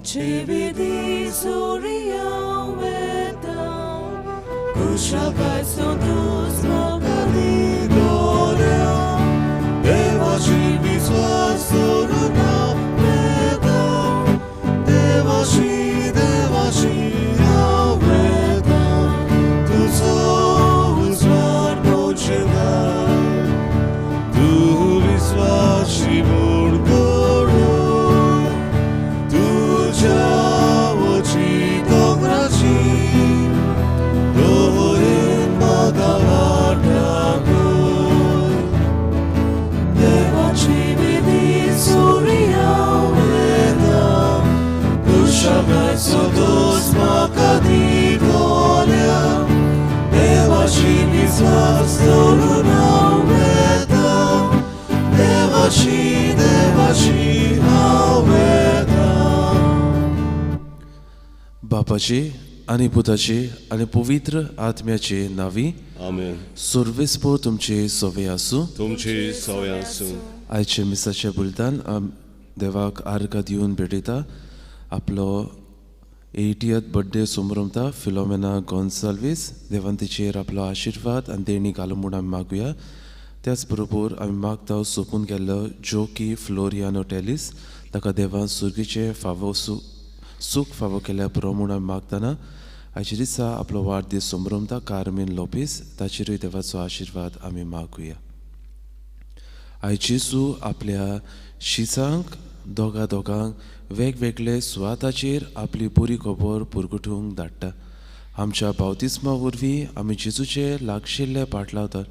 Devachividi Surya Veta Kushakai Santos Makadi Gloria Devashi Viswasuruna Veta Devashi Devashi Aveta Tuzo Uzvar Mochena Tu Viswashi Murgoro Tuja Ochi Dongrachi Dorin Magavartako Devachividi Surya Veta Kushakai Santos Makadi Gloria Devashi Viswasuruna Veta Devashi Devashi Aveta. बापाचे आनी पुताचे आनी पवित्र आत्म्याचे नावी आमेन. सुर्वेस्पो तुमचे सोवे आसूं. तुमची सवय आसूं. आयचे मिसाचे बुलतान देवाक आर्गां दिवन भेटयता. आपलो 80th birthday समरमता फिलोमेना गोन्साल्वीस. देवान तिचेर आपलो आशिर्वाद आनी देणी घालूं म्हूण आमी मागुया. त्याच बरोबर आमी मागता सोंपून गेल्लो जोकी फ्लोरियानो टेलीस ताका देवान सुर्गीचें फावो सूख फावो केल्या पुरो म्हूण आमी मागतना आयच्या दिसा आपलो वाडदीस समरमता कार्मीन लोपीस ताचेरूय देवाचो आशिर्वाद आमी मागुया. आयज जेजू आपल्या शिसांक दोगा दोगांक वेगवेगळे सुवाताचेर आपली बरी खबर पुरगुटूंक धाडटा. आमच्या बावतिस्मा वरवीं आमी जेजूचे लागशिल्ले पाटलावतात.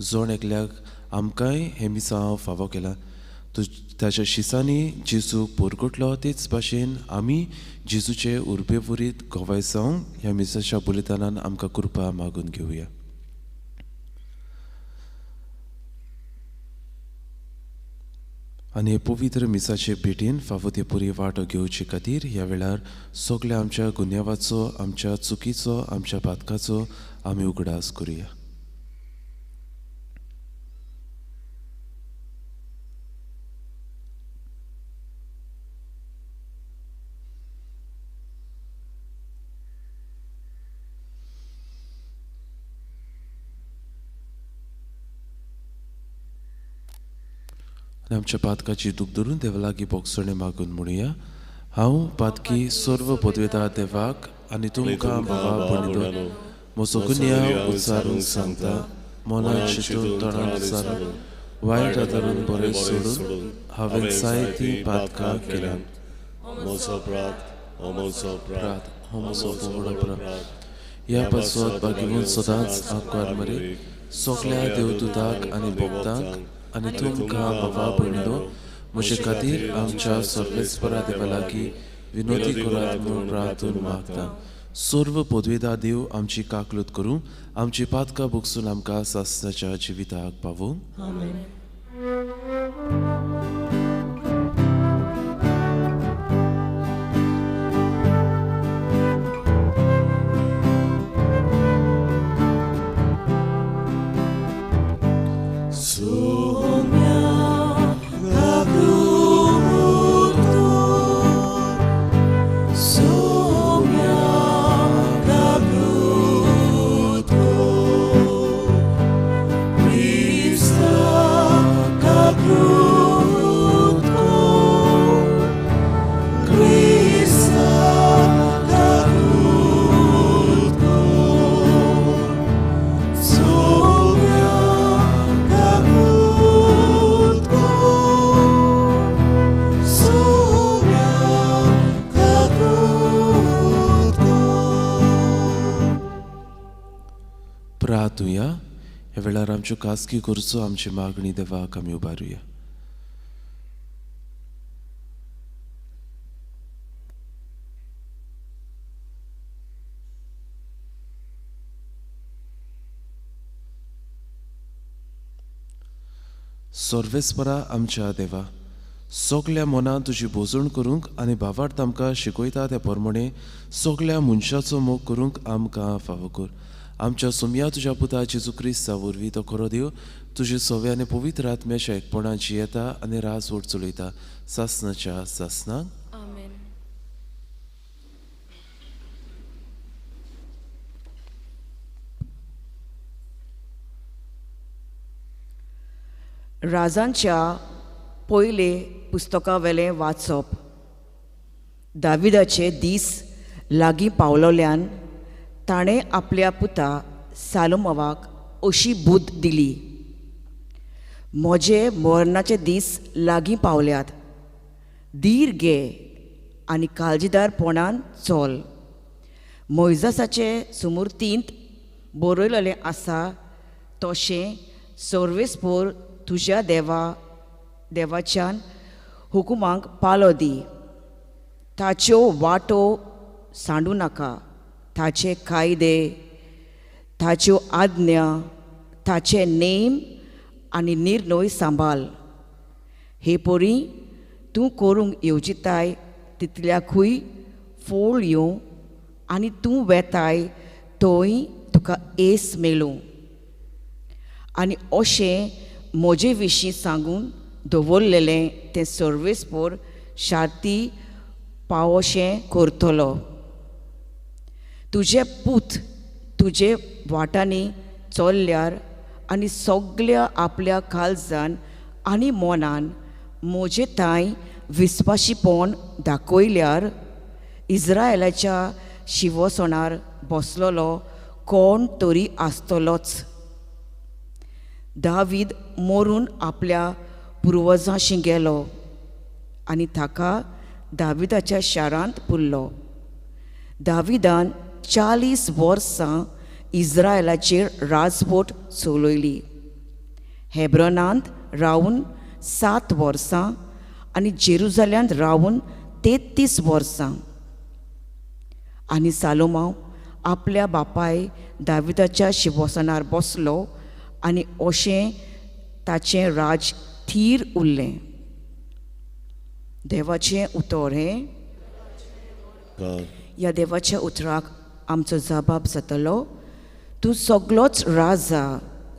जण एकल्याक आमकांय हें मिसांव फावो केलां. ताच्या शिसांनी जेजू पुरगुटलो तेच भाशेन आमी जेजूचे उर्बेवरीत गोवाय जावंक ह्या मिसाच्या बलिदानान आमकां कृपा मागून घेवया. आनी हे पवित्र मिसाचे भेटीन फावो ते पुरी वांटो घेवचे खातीर ह्या वेळार सगल्या आमच्या गुन्यांवाचो, आमच्या चुकीचो, आमच्या पातकाचो आमी उगडास करुया. आनी आमच्या पातकाची दूख धरून देवा लागीं बोगसणें मागून म्हणुया. हांव पातकी सर्व पदवेता देवाक आनी तुमकां बाबा भयणीनो म्हजो गुन्यांव उच्चारून सांगता. मनान चिंतून तोंडान उच्चारून वायट आदारून बरें सोडून हांवें जायतीं पातकां केल्यांत. म्हजो अपराध, हो म्हजो अपराध, हो म्हजो व्हड अपराध. ह्या पासत बागेवन सदांच आंकवार मरे सगल्या देवदूताक आनी भक्तांक आनी तुमकां बाबा भयणीनो म्हजे खातीर आमच्या सर्वेस्परा देवा लागीं विनोदी करात म्हूण प्रार्थून मागता. सर्व पदवेदा देव आमची काकलूत करूं, आमची पातकां भोगसून आमकां सासणाच्या जिविताक पावोवं. आमेन. प्रार्थुया. ह्या वेळार आमच्यो खासगी गरजो, आमची मागणी देवाक आमी उबारुया. सर्वेस्परा आमच्या देवा, सगल्या मनान तुजी भोजण करूंक आनी भावार्थ आमकां शिकयता त्या प्रमाणे सगल्या मनशाचो मोग करूंक आमकां फावो कर. आमच्या सोमया तुज्या पुता जेजू क्रिस्ता वरवीं तो खरो देव तुजे सवे आनी पवित्र आत्म्याच्या एकपणाची येता आनी राजवट चलयता सासणाच्या सासणाक. आमेन. राजांच्या पयले पुस्तकावेलें वाचप. दाविदाचे दीस लागीं पावलोल्यान ताणें आपल्या पुता सालोमावाक अशी बुद्द दिली, म्हजे मरणाचे दीस लागीं पावल्यात, धीर घे आनी काळजीदारपणान चल. मोयजासाचे सुमुर्तींत बरयलेलें आसा तशें सर्वेस्पोर तुज्या देवाच्यान हुकुमांक पालो दी. ताच्यो वाटो सांडू नाका, ताचे कायदे, ताच्यो आज्ञा, ताचे नेम आनी निर्णय सांबाळ. हे परी तूं करूंक येवजिताय तितल्याकूय फोळ येवं आनी तूं वेताय थंय तुका येस मेळूं. आनी अशें म्हजे विशीं सांगून दवरलेलें तें सर्वेस्पोर शार्ती पावोशें करतलो. तुजे पूत तुजे वाटांनी चल्ल्यार आनी सगल्या आपल्या काळजान आनी मनान म्हजे थांय विस्वाशीपण दाखयल्यार इस्रायलाच्या शिवसणार बसलेलो कोण तरी आसतलोच. दावीद मरून आपल्या पुर्वजांशी गेलो आनी ताका दाविदाच्या शारांत पुरलो. दाविदान 40 वर्सां इस्रायलाचेर राजवट चलयली. हेब्रोनांत रावन 7 वर्सां आनी जेरुजाल्यांत रावन 33 वर्सां. आनी सालोमाव आपल्या बापाय दाविदाच्या शिवसनार बसलो आनी अशें ताचें राज थीर उरलें. देवाचें उतर हें. ह्या देवाच्या उतराक आमचो जबाब जातलो, तूं सगलोच राजा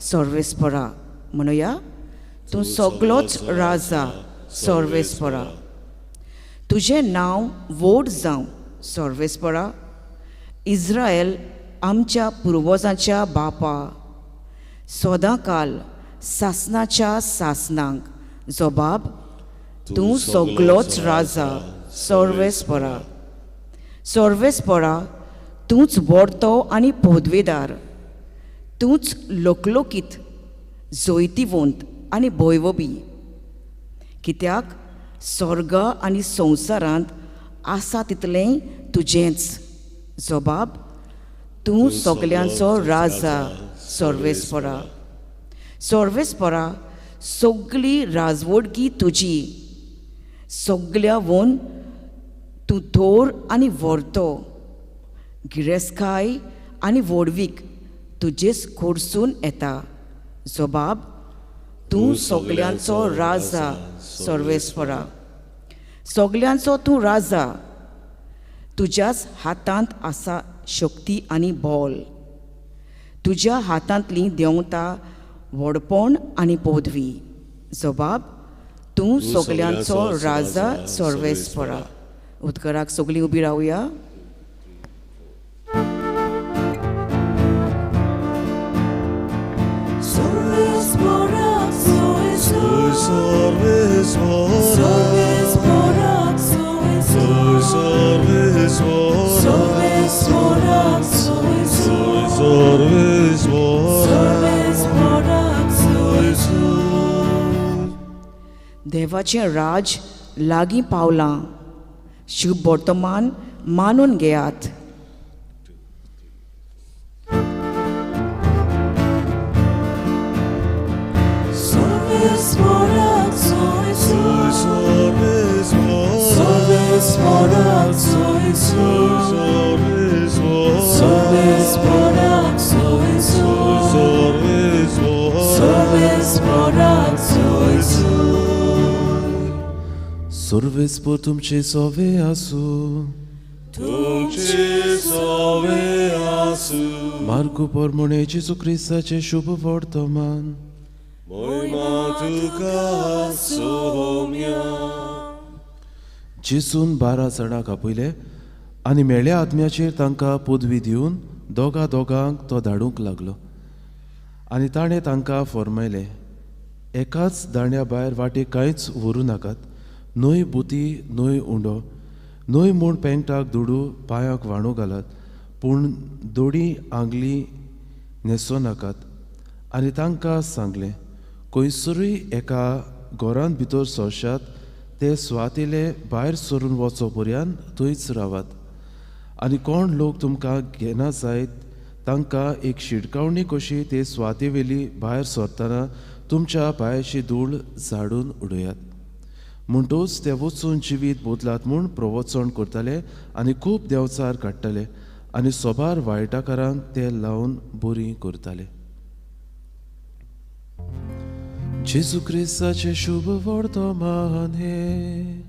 सर्वेस्परा. म्हणुया, तूं सगलोच राजा सर्वेस्परा. तुजें नांव व्हड जावं सर्वेस्परा. इस्रायल आमच्या पुर्वजांच्या बापा, सदांकाल सासनाच्या सासनांक जबाब, तूं सगलोच राजा सर्वेस्परा. सर्वेस्परा, तूंच व्हडतो आनी पदवेदार, तूंच लोकलोकीत, जैतिवंत आनी भैवबी. कित्याक स्वर्ग आनी संवसारांत आसा तितलें तुजेंच. जबाब, तूं सगल्यांचो राजा सर्वेस्परा. सर्वेस्परा, सगली राजवडगी तुजी, सगल्या वोन तूं थोर आनी व्हरतो, गिरेस्तकाय आनी व्हडवीक तुजेच कडसून येता. जबाब, तूं सगल्यांचो राजा सर्वेस्परा. सगल्यांचो तूं राजा, तुज्याच हातांत आसा शक्ती आनी बल, तुज्या हातांतली देंवता व्हडपण आनी पदवी. जबाब, तूं सगल्यांचो राजा सर्वेस्परा. उदकाराक सगळीं उबी रावया. देवाचें राज लागीं पावलां, शुभ वर्तमान मानून घेयात. सर्वेस्पोर तुमचे सोवे आसूं. तुमचे सोवे आसूं. मार्कू पोरमोणे जेजू क्रिस्ताचें शुभ वर्तमान. मोहिमा तुका सोम्या. जेजून 12 जाणांक आपयले आनी मेळ्या आत्म्याचेर तांकां पदवी दिवन दोगा दोगांक तो धाडूंक लागलो. आनी ताणें तांकां फॉर्मायलें, एकाच दांड्या भायर वाटे कांयच व्हरूं नाकात, न्हय बुती न्हय उंडो, न्हय म्हूण पेंगटाक दुडू पांयाक वाणू घालात, पूण दोडी आंगली न्हेसो नाकात. आनी तांकां सांगलें, खंयसरूय एका घरांत भितर सरशात ते सुवातेले भायर सरून वचो पर्यंत थंयच रावात. आनी कोण लोक तुमकां घेना जायत तांकां एक शिडकावणी कशी ते सुवातेवेली भायर सरतना तुमच्या पांयाची धूळ झाडून उडयात. म्हणटूच ते वचून जिवीत बदलात म्हूण प्रवचन करताले आनी खूब देंवचार काडटाले आनी सोबार वायटाकारांक ते लावन बरी करताले. जेजू क्रिस्ताचें शुभ वर्तमान हें.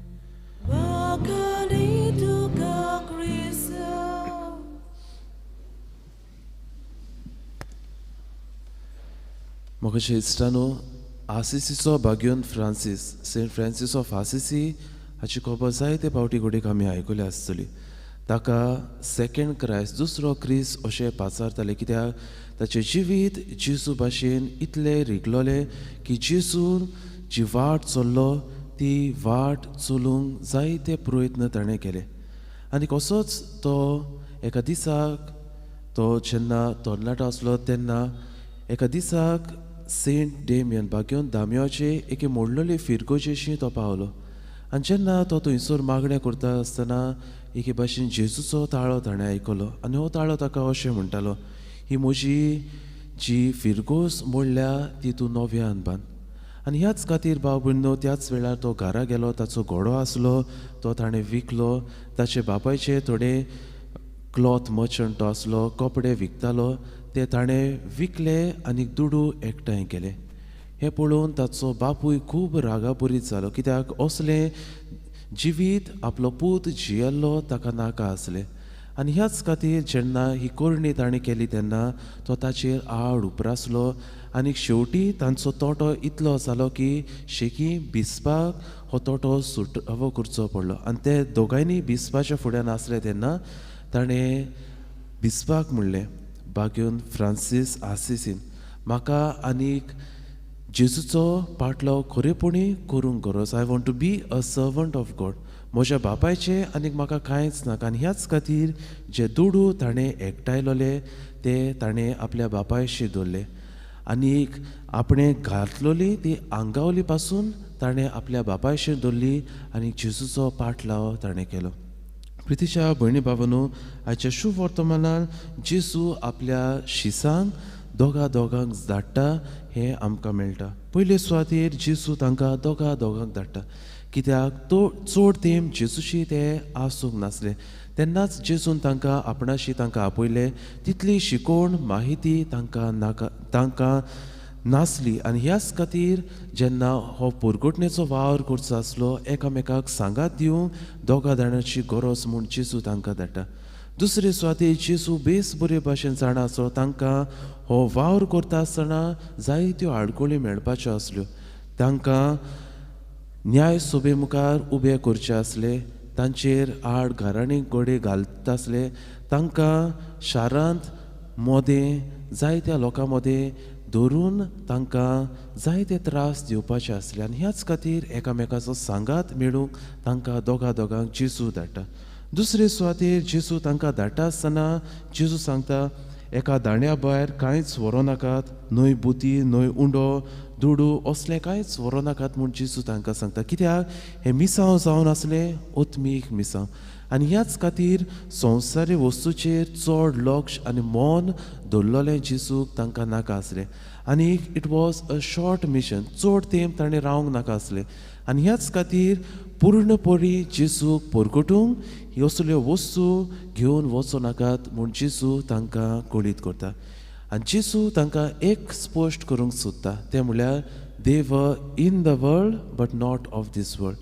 म्हज्या इश्टानो, आसिसीचो भाग्योन Francis, Saint Francis of Assisi हाची खबर जायते फावटी घडयेक आमी आयकल्या आसतली. ताका सेकेंड क्रायस्ट, दुसरो क्रिस्त अशें पाचारताले, कित्याक ताचें जिवीत जेजू भाशेन इतलें रिगलोलें की जेजून जी वाट चल्लो ती वाट चलूंक जायते प्रयत्न ताणें केले. आनी कसोच तो एका दिसाक, तो जेन्ना तरणाटो आसलो तेन्ना एका दिसाक सेंट डेमियन भाग्योन दामियोचे एके मोडलेले फिरगोजेशी तो पावलो. आनी जेन्ना तो थंयसर मागणें करता आसतना एके भाशेन जेजूचो ताळो ताणें आयकलो आनी हो ताळो ताका अशें म्हणटालो, ही म्हजी जी फिरगोज मोडल्या ती तूं नव्यान बांद. आनी ह्याच खातीर भाव भयणो त्याच वेळार तो घरा गेलो. ताचो घोडो आसलो तो ताणें विकलो, ताचे बापायचे थोडे क्लॉथ मर्चंट तो आसलो, कपडे विकतालो, ते ताणें विकले आनी दुडू एकठांय केले. हें पळोवन ताचो बापूय खूब रागापुरीत जालो, कित्याक असलें जिवीत आपलो पूत जियेल्लो ताका नाका आसलें. आनी ह्याच खातीर जेन्ना ही करणी ताणें केली तेन्ना तो ताचेर आड उप्रासलो आनी शेवटी तांचो तोटो इतलो जालो की शेकी बिस्पाक हो तोटो सुटावो करचो पडलो. आनी ते दोगांयनी बिस्पाच्या फुड्यान आसले तेन्ना ताणें बिस्पाक म्हणलें, भाग्योन फ्रांसीस आसिसीन, म्हाका आनीक जेजूचो पाटलाव खरेपणी करूंक गरज. I want to be a servant of God. म्हज्या बापायचें आनीक म्हाका कांयच नाका. आनी ह्याच खातीर जे दुडू ताणें एकठांयलोले ते ताणें आपल्या बापायशी दवरले आनीक आपणें घातलोली ती आंगावली पासून ताणें आपल्या बापायशी दवरली आनी जेजूचो पाटलाव ताणें केलो. प्रितीच्या भयणी बाबांनो, आयच्या शुभ वर्तमानान जेजू आपल्या शिसांक दोगा दोगांक धाडटा हें आमकां मेळटा. पयले सुवातेर जेजू तांकां दोगा दोगांक धाडटा, कित्याक तो चड तेंप जेजूशी ते आसूंक नासले. तेन्नाच जेजून तांकां आपणाशी तांकां आपयले. तितली शिकोवण माहिती तांकां नाका, तांकां नासली. आनी ह्याच खातीर जेन्ना हो पोरगोटणेचो वावर करचो आसलो एकामेकाक सांगात दिवंक दोगा जाणांची गरज म्हूण जेजू तांकां धाडटा. दुसरे सुवातेर जेजू बेस बरे भाशेन जाणा आसलो तांकां हो वावर करता आसतना जायत्यो आडखळी मेळपाच्यो आसल्यो. तांकां न्याय सभे मुखार उबे करचे आसले, तांचेर आड घरांनी गोडे घालता आसले, तांकां शारांत मोदें जायत्या लोकां मदें धरून तांकां जायते त्रास दिवपाचे आसले. आनी ह्याच खातीर एकामेकाचो सांगात मेळूंक तांकां दोगा दोगांक जेजू धाडटा. दुसरे सुवातेर जेजू तांकां धाडटा आसतना जेजू सांगता, एका दांड्या भायर कांयच व्हरूं नाकात, न्हय बुती न्हय उंडो दुडू असलें कांयच व्हरूं नाकात म्हूण जेजू तांकां सांगता. कित्याक हें मिसांव जावन आसलें ओत्मीक मिसांव. आनी ह्याच खातीर संवसारी वस्तूचेर चड लक्ष आनी मन दवरलेलें जेजूक तांकां नाका आसलें. आनी it was a short mission, चड तेंप ताणें रावंक नाका आसलें. आनी ह्याच खातीर पूर्णपणी जेजूक परगटूंक ह्यो असल्यो वस्तू घेवन वचूं नाकात म्हूण जेजू तांकां कळीत करता. आनी जेजू तांकां एक स्पश्ट करूंक सोदता, तें म्हणल्यार they were in the world but not of this world.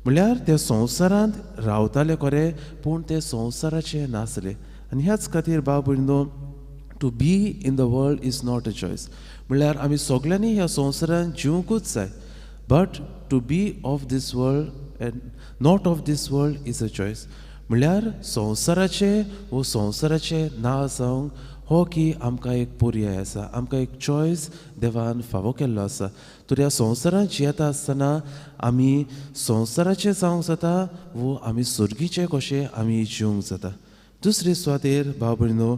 म्हणल्यार ते संवसारांत रावताले खरें, पूण ते संवसाराचे नासले. आनी ह्याच खातीर भाव भयणीनो, to be in the world is not a choice. म्हणल्यार आमी सगल्यांनी ह्या संवसारांत जिवंकूच जाय, but to be of this world and not of this world is a choice. म्हणल्यार संवसाराचे वो संवसाराचे ना जावंक हो की आमकां एक पर्याय आसा, आमकां एक चॉयस देवान फावो केल्लो आसा. तर ह्या संवसारांत जियेता आसतना आमी संवसाराचें जावंक जाता वो आमी सर्गीचें कशें आमी जिवंक जाता. दुसरे सुवातेर भाव भयणो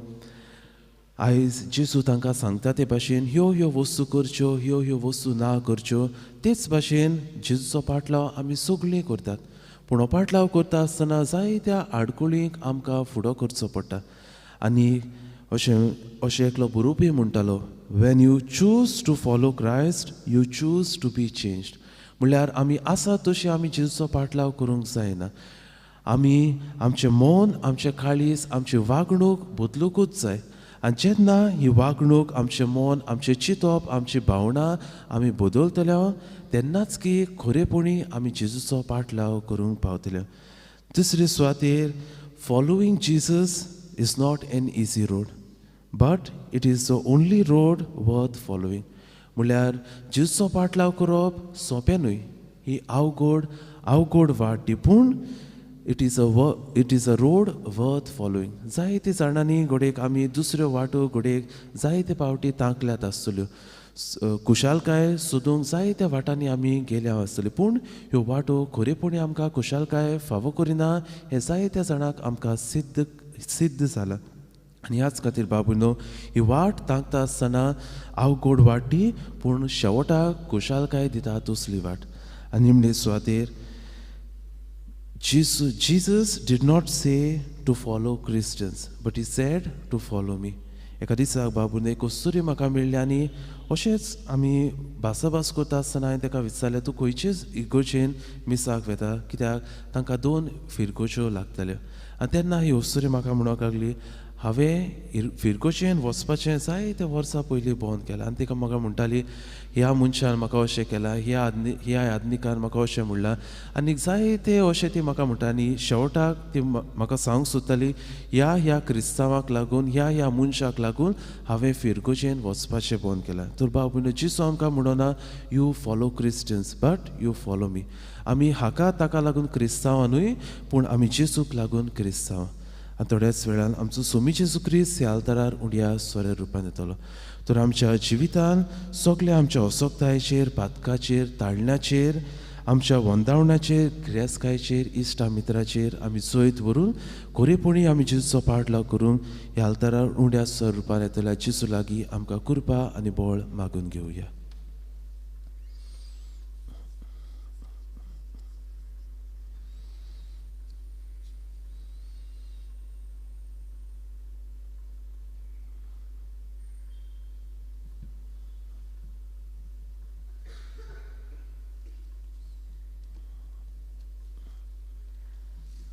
आयज जेजू तांकां सांगता ते भाशेन ह्यो ह्यो वस्तू करच्यो, ह्यो ह्यो वस्तू ना करच्यो. तेच भाशेन जेजूचो पाटलाव आमी सगळीं करतात, पूण हो पाटलाव करता आसतना जायत्या आडकुळींक आमकां फुडो करचो पडटा. आनी अशें अशें एकलो बरोवपी म्हणटालो, when you choose to follow Christ you choose to be changed. म्हणल्यार आमी आसा तशी आमी जेजूचो पाटलाव करूंक जायना, आमी आमचें मन, आमचें काळीज, आमची वागणूक बदलुकूच जाय. आनी जेन्ना ही वागणूक, आमचें मन, आमचें चिंतप, आमची भावनां आमी बदलतले तेन्नाच की खरेपणी आमी जेजूचो पाटलाव करूंक पावतले. दुसरे सुवातेर following Jesus is not an easy road but it is the only road worth following. म्हणल्यार जेजूचो पाटलाव करप सोंपें न्हय, ही अवघड अवघड वाट ती, पूण it is a road worth following. जायते जाणांनी घडयेक आमी दुसऱ्यो वाटो घडयेक जायते पावटी तांकल्यात आसतल्यो, खुशालकाय सोदूंक जायत्या वाटांनी आमी गेल्या आसतल्यो, पूण ह्यो वाटो खरेपणी आमकां खुशालकाय फावो करिना हें जायत्या जाणांक आमकां सिद्ध सिद्ध जालां. आनी ह्याच खातीर बाबूनो ही वाट तांकता आसतना अवघड वाट ती, पूण शेवटाक खुशालकाय दिता तसली वाट. आनी निमणे सुवातेर Jesus did not say to follow Christians, but he said to follow me. एका दिसाक बाबून एक अस्तुरी म्हाका मेळ्ळी आनी अशेंच आमी भासाभास करता आसतना हांवें ताका विचारलें, तूं खंयचेच इगर्जेन मिसाक वेता, कित्याक तांकां 2 फिरगोच्यो लागताल्यो. आनी तेन्ना ही अस्तुरी म्हाका म्हणूंक लागली, हांवें फिरगोचेन वचपाचें जायते वर्सां पयलीं बंद केलां. आनी तिका म्हाका म्हणटाली, ह्या मनशान म्हाका अशें केलां, ह्या आदनिकान म्हाका अशें म्हणलां, आनी जायते अशें ती म्हाका म्हणटा. आनी शेवटाक ती म्हाका सांगूंक सोदताली, ह्या ह्या क्रिस्तांवाक लागून, ह्या ह्या मनशाक लागून हांवें फिरगोचेन वचपाचें बंद केलां. तर भाव भयणो जेजू आमकां म्हणना you follow Christians but you follow me. आमी हाका ताका लागून क्रिस्तांवां न्हय, पूण आमी जेजूक लागून क्रिस्तांव. आनी थोड्याच वेळान आमचो सोमी जेजू क्रिस्त ह्या आल्तारार उंड्या सोऱ्या रुपान येतलो. तर आमच्या जिवितान सगळ्या आमच्या असक्तायेचेर, पातकाचेर, ताळण्याचेर, आमच्या वंदावणाचेर, गिरेस्तकायेचेर, इश्टा मित्राचेर आमी जैत व्हरून खरेपणी आमी जेजूचो पाटलाव करून ह्या आल्तारार उंड्या सोऱ्या रुपान येतल्या जेजू लागीं आमकां कृपा आनी बळ मागून घेवया.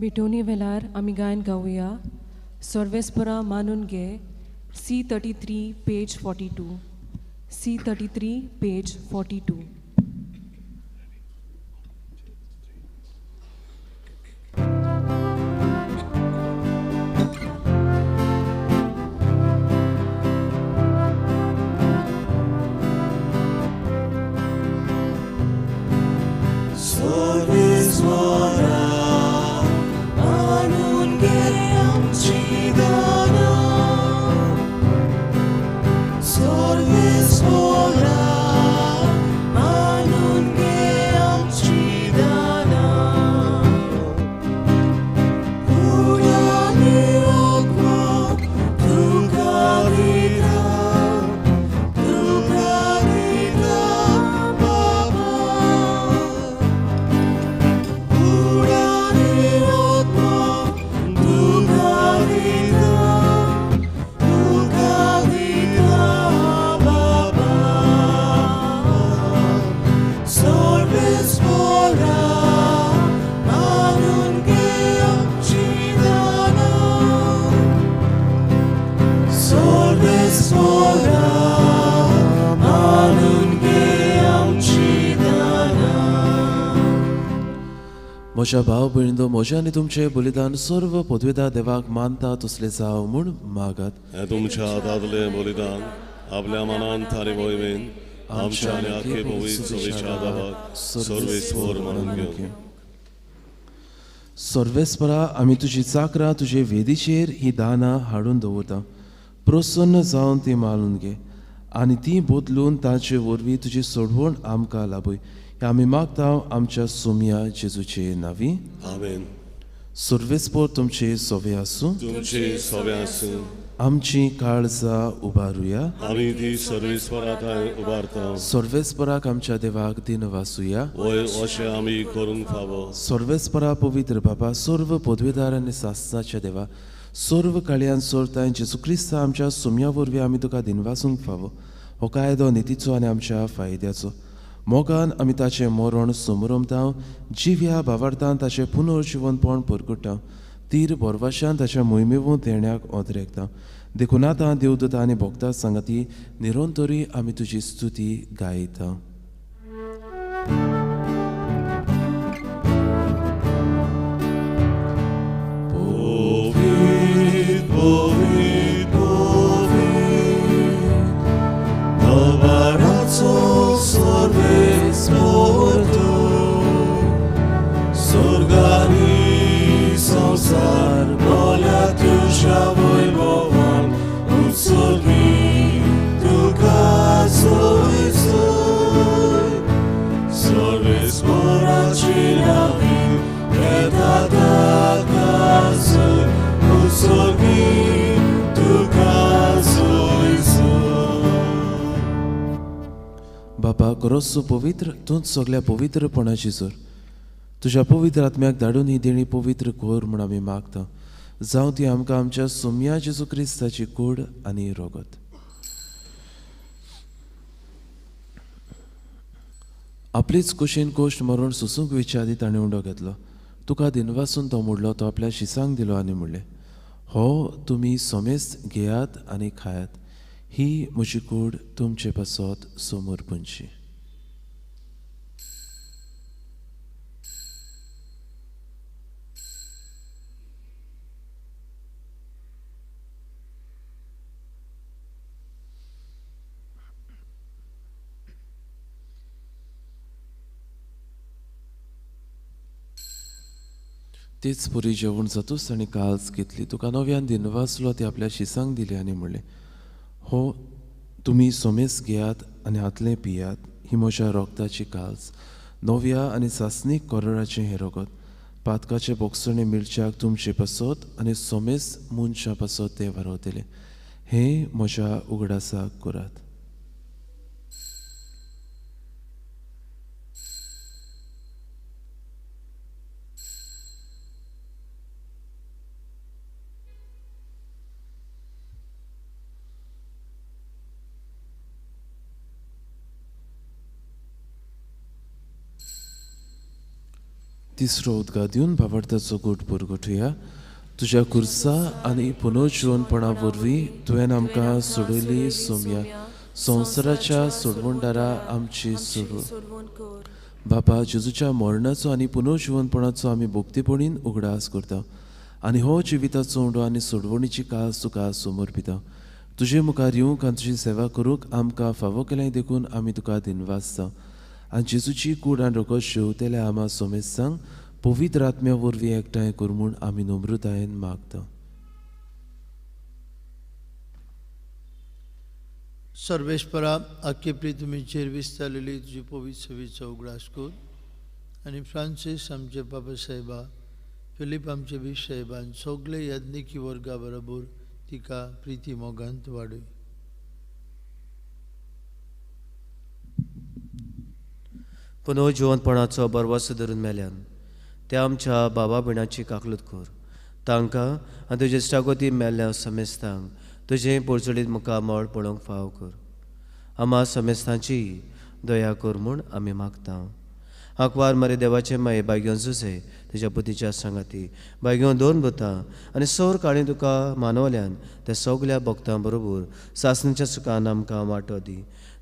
भेटोवणी वेळार आमी गायन गावया सर्वेस्परा मानून घे, C33 page 42, C33 page 42. म्हज्या भाव भयणींनो, म्हजें आनी तुमचें बलिदान सर्व पदवेदार देवाक मानता तसलें जावं म्हूण मागात. तुमच्या हातांतलें बलिदान आपल्या मनान थारी वयवेन आमच्या आनी आख्खे पवित्र सवेच्या देवाक सर्वेस्पर मानून घेवं. सर्वेस्परा, आमी तुजी चाकरां तुजे वेदीचेर ही दानां हाडून दवरता. प्रसन्न जावन ती मानून घे आनी ती बदलून तांचे वरवीं तुजी सोडवण आमकां लाभय. आमी मागता आमच्या सोम्या जेजूचे नांवी. आमेन. सर्वेस्पोर तुमचे सोवे आसूं. तुमचे सोवे आसूं. आमची काळजां उबारुया. आमी ती सर्वेस्परा थंय उबारता. सर्वेस्पराक आमच्या देवाक दिनवासुया. वय अशें आमी करूंक फावो. सर्वेस्परा पवित्र बाबा, सर्व पदवेदार आनी सासणाच्या देवा, सर्व काळयान सोरताय जेजू क्रिस्ता आमच्या सोम्या वरवीं आमी तुका दिनवासूंक फावो. हो कायदो नितीचो आनी आमच्या फायद्याचो. मोगान आमी ताचें मरण समरमता, जिव्या भावार्थान ताचें पुनर्जिवनपण परगट्टा, तीर भरवाशान ताच्या मोहिमेवून देण्याक ओदरेकता. देखून आतां देवदूता आनी भक्ता सांगाती निरंतरी आमी तुजी स्तुती गायता. संसार बोल्या तुज्या वैभवान उत्सर्गी तुका सोय सोय. सर्वेस्पराची नांवी येता ताका जय, उत्सर्गी तुका सोय सोय. बापा करोसो पवित्र तूंच सगळ्या पवित्रपणाची जोर. तुज्या पवित्र आत्म्याक धाडून ही देणी पवित्र कर म्हूण आमी मागता. जावं ती आमकां आमच्या सोम्या जेजू क्रिस्ताची कूड आनी रोगत. आपलीच कुशीन कोश्ट मरण सोसूंक विच्या आदी ताणें उंडो घेतलो. तुका दिनवासून तो मोडलो, तो आपल्या शिसांक दिलो आनी म्हणलें, हो तुमी सोमेस्त घेयात आनी खायात, ही म्हजी कूड तुमचे पासत समर्पणची. तेच पुरी जेवण जातूच ताणें काल्स घेतली, तुका नव्यान दिनवासलो, ती आपल्या शिसांक दिली आनी म्हणलें, हो तुमी सोमेस घेयात आनी हातलें पियात, ही म्हज्या रोगताची काल्स, नव्या आनी सासणीक करोराचें हें रोगत, पातकाचें बोगसणें मिळच्याक तुमचे पासत आनी सोमेस मनशां पासत तें वारवतलें. हें म्हज्या उगडासाक करात. तिसरो उदका दिवन भावार्थाचो गोट पुरगोठुया. तुज्या खुर्सा आनी पुनर्जिवनपणा वरवीं तुवें आमकां सोडयली सोम्या, संवसाराच्या सोडवणदारा आमची सोडवण. बापा, जेजूच्या मरणाचो आनी पुनर्जिवनपणाचो आमी भक्तीपणीन उगडास करता आनी हो जिविताचो उंडो आनी सोडवणीची कास तुका समर्पिता. तुजे मुखार येवंक आनी तुजी सेवा करूंक आमकां फावो केलें देखून आमी तुका दिनवासता. आनी जेजूची कूड आनी रोगत शेवतेल्या आमा सोमेस्तांक पवित्र आत्म्या वरवीं एकठांय कर म्हूण आमी नम्रतायेन मागता. सर्वेस्परा, आख्खे प्रितमीचेर विस्तारलेली तुजी पवित्र सेवेचो उगडास कर आनी फ्रांसीस आमचे बाबा साहेबा, फिलीप आमचे बीश साहेबान सगळे याज्ञिकी वर्गा बरोबर तिका प्रिती मोगांत वाडय. पुनर्जिवनपणाचो बरवासो धरून मेल्यान त्या आमच्या बाबा भयणाची काकलूत कर. तांकां आनी तुजे इश्टागती मेल्ल्या समेस्तांक तुजें पोरचडीत मुखामळ पळोवंक फाव कर. आमा समेस्तांची दया कर म्हूण आमी मागता. आंकवार मरे देवाचे माये बायगेवन जुजे तुज्या बुद्धीच्या सांगाती बायगेवन दोन भुतां आनी सौर काळी तुका मानवल्यान त्या सगल्या भक्तां बरोबर सासणीच्या सुखान आमकां वांटो दी.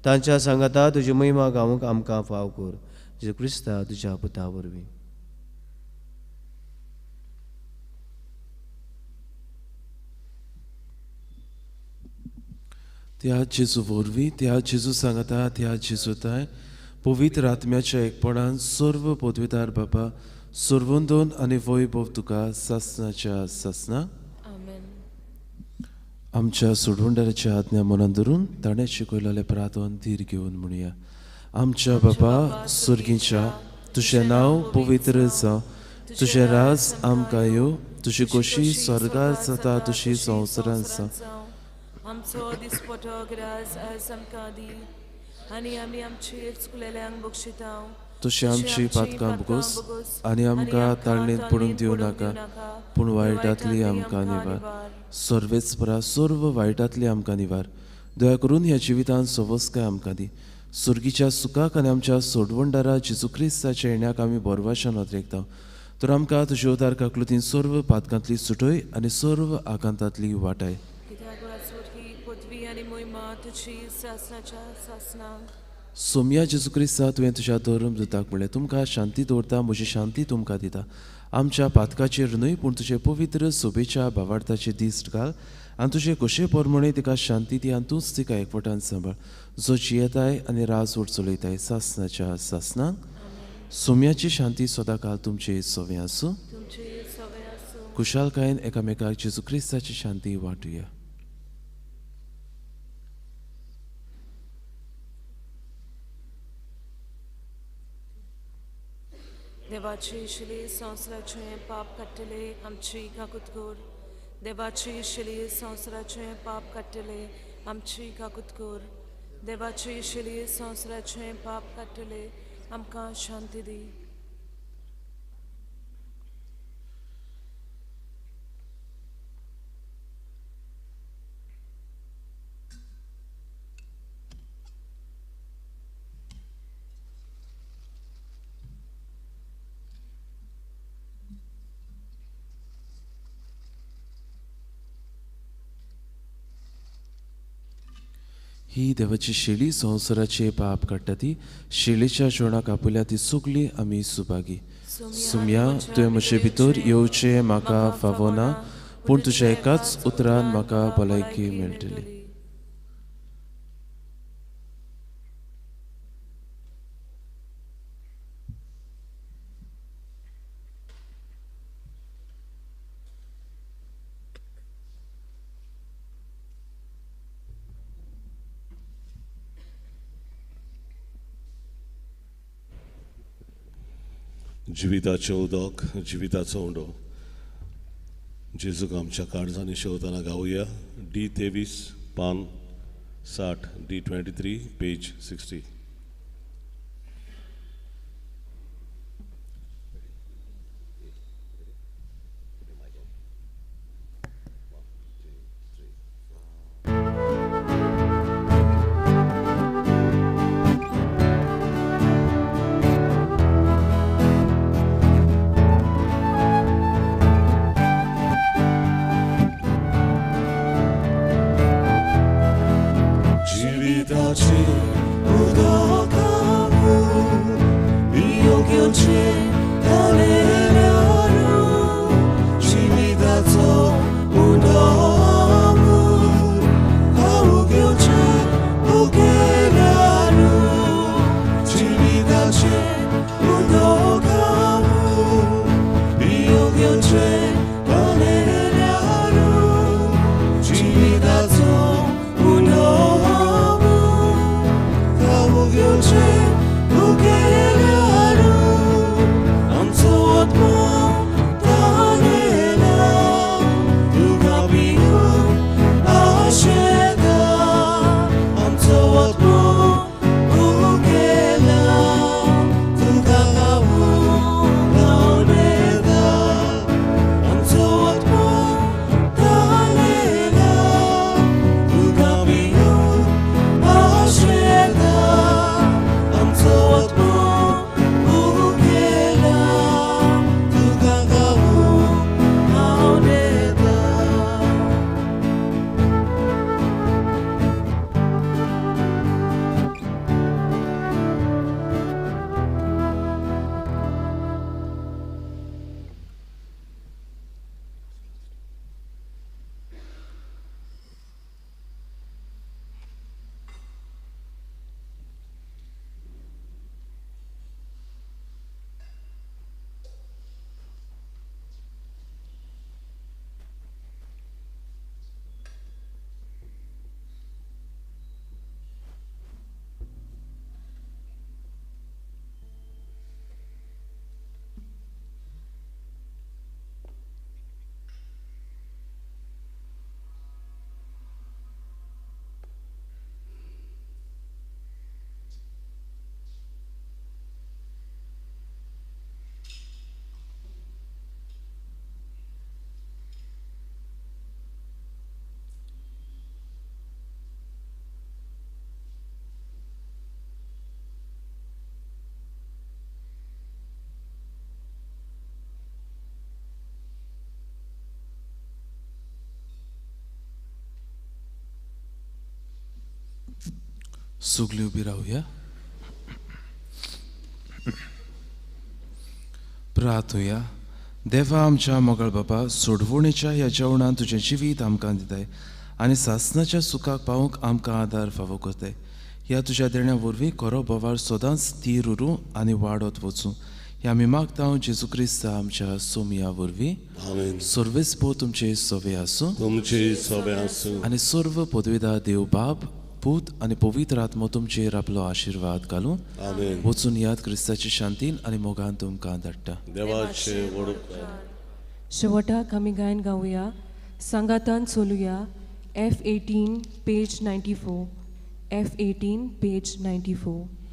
तांच्या सांगाता तुजी महिमा गावंक आमकां फाव कर. जेजू क्रिस्ता तुज्या पुता वरवीं. त्या जेजू वरवीं, त्या जेजू सांगाता, त्या जेजू ताय पवित्र आत्म्याच्या एकपणान सर्व पदवीदार बाबा सर्वंदोन आनी वैभव तुका सासणाच्या सासना. आमच्या सोडवणदाराची आज्ञा मनान धरून ताणें शिकयलेलें प्रार्थन धीर घेवन म्हणया. आमच्या बापा सुर्गीच्या, तुजें नांव पवित्र जावं, तुजें राज आमकां येवं, तुजी खोशी स्वर्गार जाता तशी संवसारांत जावं. आमचो दिसपटो ग्रास आयज आमकां दी आनी आमी आमचे चुकलेल्यांक बक्षिता, तशी आमची पातकां भोगोस आनी आमकां ताळणेंत पडूंक दिवं नाका, पूण वायटांतली आमकां निवार. सर्वेच परा सर्व वायटांतली आमकां निवार. दया करून ह्या जिवितांत सवस्काय आमकां दी. सुर्गीच्या सुखाक आनी आमच्या सोडवणदारा जेजू क्रिस्ताच्या येण्याक आमी बोरवाशान अद्रेकता. तर आमकां तुजे उदार काकलुतीन सर्व पातकांतली सुटय आनी सर्व आकांतांतली वाटाय. सोम्या जेजू क्रिस्ता, तुवें तुज्या धर्म दुताक म्हणलें, तुमकां शांती दवरता, म्हजी शांती तुमकां दिता. आमच्या पातकाचेर न्हय पूण तुजे पवित्र सोबेच्या भावार्थाचे दीस घाल आनी तुजे खोशे प्रमाणे तिका शांती दी आनी तूंच तिका एकवटान सांबाळ, जो जियेताय आनी राजवट चलयताय सासनाच्या सासनाक. सोम्याची शांती सदांकाळ तुमचे सवे आसूं. खुशालकायेन एकामेकाक जेजू क्रिस्ताची शांती वांटुया. देवाची शिली संवसाराचें पाप काडटले आमची काकूत कर. देवाची शिली संवसाराचें पाप काडटले आमची काकूत कर. देवाची शिली संवसाराचें पाप काडटले आमकां शांती दी. ही देवाची शेळी संवसाराचे पाप काडटा ती शेळीच्या जेवणाक आपल्या ती सगळी आमी सुभागी. सुम्या, तुवें म्हजे भितर येवचें म्हाका फावना, पूण तुज्या एकाच उतरान म्हाका भलायकी मेळटली. जिविताचें उदक, जिविताचो उंडो. जेजूक आमच्या काळजांनी शेवतना गावया. डी 23 पान 60, डी 23 पेज 60. जिविताचे उदक. सगळीं उबी रावया. प्रार्थुया. देवा आमच्या मोगाळ बाबा, सोडवणेच्या ह्या जेवणान तुजें जिवीत आमकां दिताय आनी सासणाच्या सुखाक पावूंक आमकां आदार फावो करताय. ह्या तुज्या देण्या वरवीं खरो बोवाळ सदांच तीर उरूं आनी वाडत वचूं. ह्या आमी मागता जेजू क्रिस्ता आमच्या सोमया वरवीं. आमेन. सर्वेस्पो तुमचे सवे आसूं. तुमचे सवे आसूं. आनी सर्व पदवेदार देव बाप, पूत आनी पवित्र आत्मो तुमचेर आपलो आशिर्वाद घालूं. आमेन. वचून याद क्रिस्ताची शांतीन आनी मोगान तुमकां धाडटा. देवाचे व्हड उपकार. शेवटाक आमी गायन गावया. सांगातान चलुया. F 18 page 94. F 18 page 94.